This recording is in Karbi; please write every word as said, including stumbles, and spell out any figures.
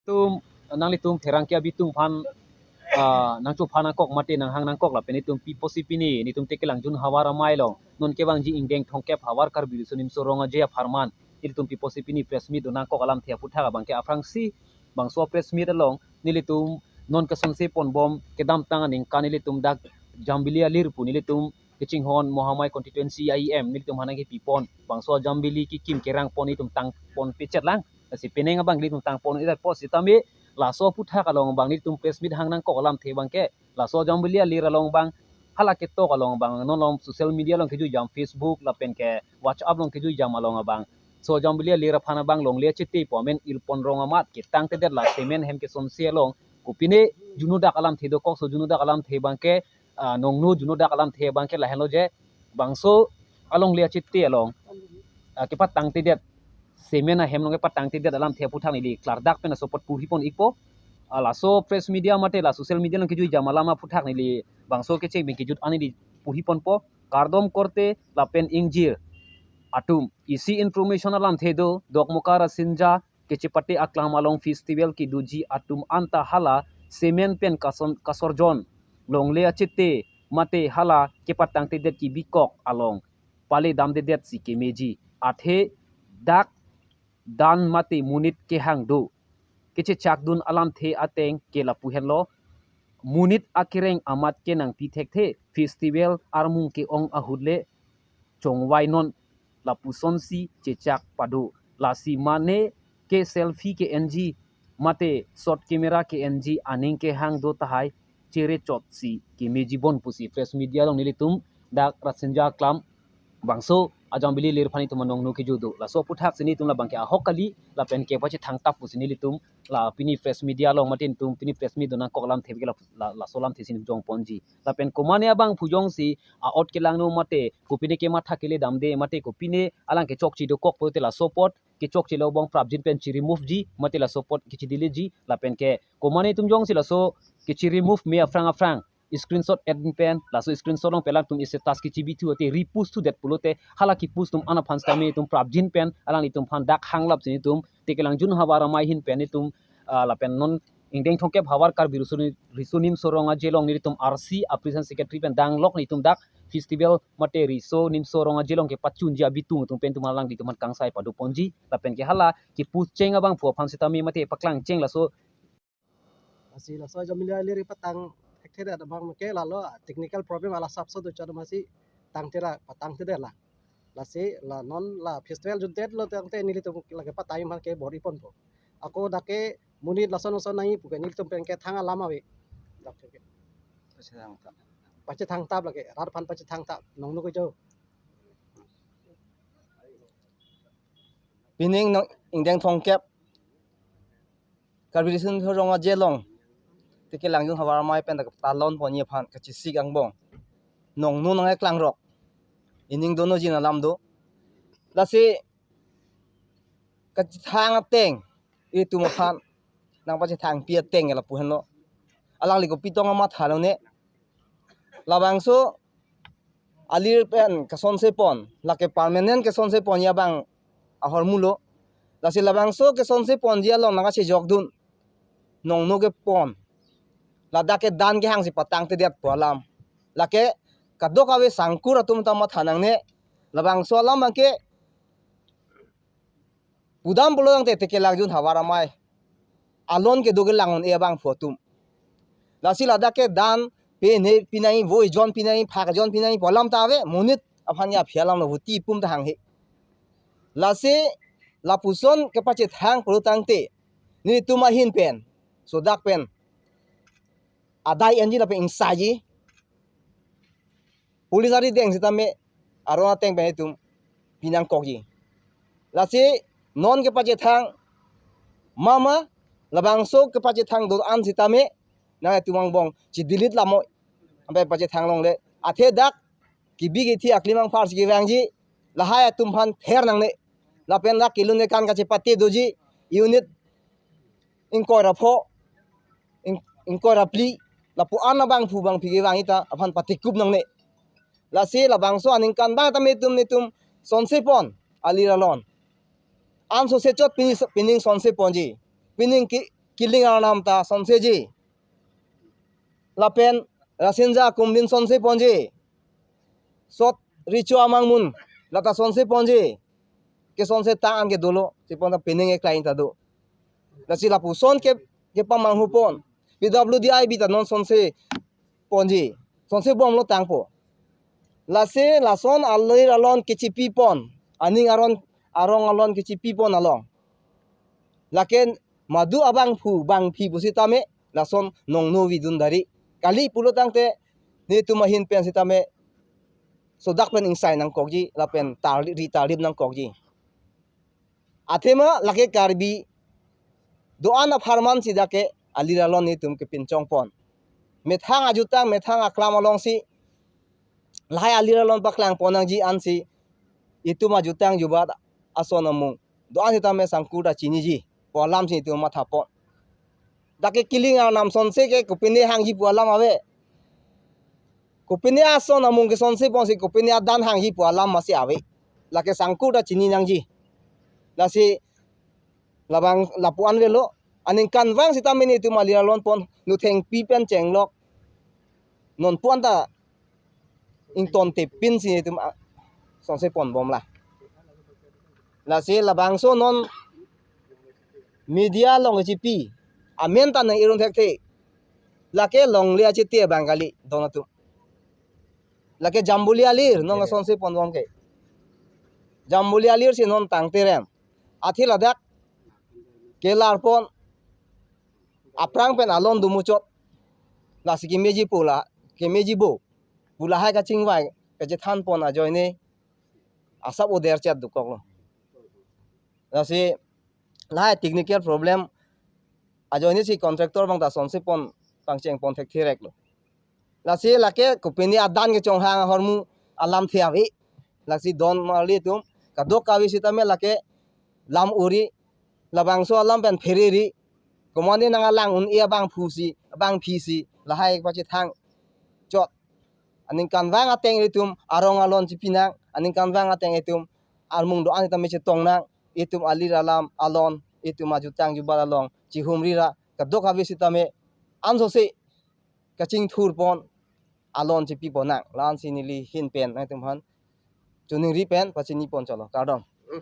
Tum, nanglitum pherangke abitung aphan, ah, nangchopha nangkok mate nanghang nangkok lapen itum pi apotsi pini, nitum Tekelangjun havar amei along non kevangji ingdeng thomkep havar Karbi Riso Nimso Rong Aje apharman, nelitum pi apotsi pini press meet do nangkok alamthe aphuthak abangke aphrangsi bangso press meet along nelitum non kesonse ponbom kedamtang aningkan nelitum dak Jambili alir pu nelitum kachinghon Mohamai constituency a E M nelitum aphan nangkepipon, bangso Jambili kekim kerang pon nelitum tangpon pechet lang. Lasi penang abang nelitum tangpon idat apot sitame laso aphuthak along abang nelitum press meet hang nangkok alamthe abangke laso Jambili alir along abang, hala ketok along abang, non along social media along kejui jam, Facebook lapen ke WhatsApp along kejui jam along abang, so Jambili alir aphan abang longle achete pu amen irpon rong amat ketangtedet la cement hem kesonse along kopine juno dak alamthe dokok, so juno dak alamthe abangke, ah, nongno juno dak alamthe abangke lahenlo je, bangso alongle achete along, ah, kepatangtedet, cement ahem along kepatangtedet alamthe aphuthak neli klardak pen laso apot porhi pon ikpo. Ah, laso press media mate la social media along kejui jam alam aphuthak neli bangso kecheng bing kejut an neli porhi ponpo. Kardom korte lapen ingjir atum, isi information alamthe do, Dokmoka Rasinja kachepate aklam along festival kedoji atum anta hala cement pen kason kasorjon, longle achete mate hala kepatangtedet kebikok along pale damdedet si kemeji. Athe dak dan mate monit kehang do, kechechakdun alamthe ateng ke lapu henlo, monit akereng amat ke nangpi thekthe, festival armung ke-ong ahut le chongvai non lapusonsi chechak pado. Lasi mane ke selfie ke-enji mate shot camera ke-enji aning kehang do tahai chere chotsi kemeji bon pusi press media along nelitum dak Rasinja aklam bangso a Jambili alir aphan itum anong nu keju do. Laso aphuthak si nelitum labangke ahok kali lapen kepachethang tap pusi nelitum la pini press media along mate itum pini press meet do nangkok alamthe ke la, la, laso alamthe si jong ponji. Lapen komane abangphu jongsi a-ot kelangno mate kopine kematha kele damde mate kopine alang kechokche dokok pulote laso apot kechokche lo abang prapjin pen chi remove ji mate laso apot kechi delete ji, lapen ke komane itum jongsi laso kechi remove me aphrang aphrang screenshot en pen, laso screenshot along pen alangtum status kechi bithu ate repost thudet pulote hala kepost atum an aphan sitame itum prapjin pen alanglitum aphan dak hanglap si nelitum Tekelangjun havar amei ahin pen nelitum, ah, lapen non ingdeng thomkep havar Karbi Riso Ni-, Riso Nimso Rong Aje along nelitum R C a president secretary pen danglok nelitum dak festival mate Riso Nimso Rong Aje along kepachunji abitung atum pen itum alanglitum aphan kangsai pado ponji lapen ke hala kepost cheng abangphu aphan sitame mate paklang cheng laso. Lasi laso Jambili alir ipatang thekthedet abangke lalo technical problem ala sapso do chot masi tangtera patangtedet la. Lasi la non la festival jutdetlo tangte nelitum lake patang aphan ke bor-i ponpo. Ako dak ke monit lason lason nangji puke nelitum pen kethang alam ave. Dak ke. Pachethang tap. Pachethang tap lake, rat aphan pachethang tap. Nongno kejo. Pining nong ingdeng thomkep Karbi Riso Nimso Rong Aje along Tekelangjun havar amei pen dak talon ponji aphan kachesik angbong nongno nangkeklang rok. Ining dono jin alam do. Lasi kachethang ateng itum aphan nangpachethangpi ateng ke lapu henlo. Alangli kopi tong amatha longne. Labangso alir pen kesonse pon, lake permanent kesonse ponji abang ahormu lo. Lasi labangso kesonse ponji along nangkachejokdun nongno kepon. Ladak ke dan kehangsi patangtedet pu alam. Lake kadokave sangkur atum ta matha nangne. Labangso alam abangke pudam pulo tangte Tekelangjun havar amei alon kedo kelang un-e abangphu atum. Lasi ladak ke dan pine pinai, voi jon pinai, phak jon pinai pu alam ta ave, monit aphan ya aphi alam lo, voti pum ta hanghe. Lasi lapuson kepachethang pulo tangte nelitum ahin pen, sodak pen adai enji lapen ingsaiji. Police arideng sitame aron ateng pen itum pinangkokji. Lasi non kepachethang mama labangso kepachethang do-an sitame nang itum angbong chi delete lamo ampe pachethang longle. Athe dak kebi kethe aklimang phar si kevangji lahai atum aphan ther nangne. Lapen dak kelun kekan kachepate doji unit ingkoi ra pho, ing-, ingkoi ra phli, lapu-an abangphu bangphi kevang ita aphan patikup nangne. Lasi labangso aningkan abang tame itum nelitum sonse pon alir alon. An sose chot pini, pining sonse ponji. Pining ke Kiling arnam ta sonseji. Lapen Rasinja Kumbin sonse ponji. Sot Richo Amangmun lata sonse ponji. Kesonse tang an ke dolo. Si pon ta pining eklai ta do. Lasi lapuson ke, kepamanghu pon. P W D I B ta non sonse ponji. Sonse bomlo tangpo. Lasi lason alir alon kechipi pon. Aning aron arong alon kechipi pon along. Lake madu abangphu bangphi pusitame lason nongno vidun dari. Kali pulo tangte netum ahin pen sitame sodak pen ingsai nangkokji, lapen tarli, ri tarlip nangkokji. Athema lake Karbi do-an apharman si dak ke alir alon netum kepinchong pon. Methang ajutang, methang aklam alongsi lahai alir alon paklang pon nangji ansi itum ajutang jubat ason amung do-an sitame sangkur ta chiniji pu alam si itum matha pon. Dak ke Kiling arnam sonse ke kopine hangji pu alam ave. Kopine ason amung kesonse ponsi kopine adan hangji pu alam masi ave. Lake sangkur ta chini nangji. Lasi labang lapu-an avelo. Aningkanvang sitame netum alir alon pon, nu thengpi pen chenglok. Non puan ta ingtontepin si netum a-, sonse pon bomlo. Lasi labangso non media along chipi amen ta nang-irun thekthe. Lake longle achiti abang kali don atum. Lake Jambuli alir non sonse pon bom ke. Jambuli alir si non tangte rem. Athi ladak kelar pon, aphrang pen alon dumuchot. Lasi kemeji pu la, kemeji bo pu lahai kachingvai kachethan pon ajoine asap oder chet dokoklo. Lasi lahai technical problem ajoine si contractor abang ta sonse pon pangcheng pon thekthe reklo. Lasi lake kopine adan kechonghang ahormu alamthe ave. Lasi don marli atum kadokave sitame lake lam uri, labangso alam pen phereri, komane nang alang un-e abangphu si, abangphi si lahai pachethang chot. Aningkanvang ateng itum arong alon chipi nang, aningkanvang ateng itum armung do-an sitame chetong nang, itum alir alam alon, itum ajutang jubat along chihumri ra kadokave sitame ansose kachingthur pon alon chipi pon nang. La-ansi neli ahin pen nangtum aphan choningri pen pachini pon cholo. Kardom.